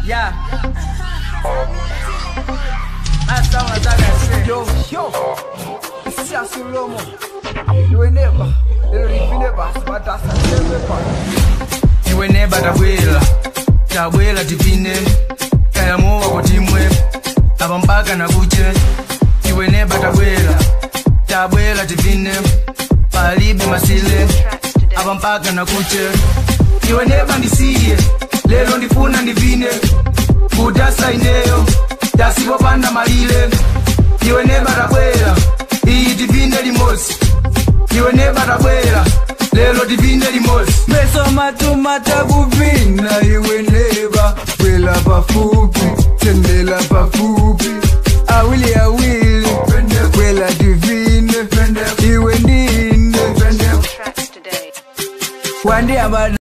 Yeah. Yo, yo, Sasulomo. Iwe neba, lero lifineba, sbatasa neba. Iwe neba tabwela, tabwela tipine. Kaya mowa kotimwe, abampaka na kuche. Iwe neba tabwela, tabwela tipine. Palibe masile, abampaka na kuche. Iwe neba ndisiye, lero ndifuna ndivine. Kudasa ineyo, tasipopanda malile. Iwe neba tabwela, iyi tivine limosi. Iwe neba tabwela, lero tivine limosi. Meso matumata kuvina, iwe neba. Bwela pafupi, tembela pafupi. Awili awili, bwela divine, iwe ndine. Wandi abada.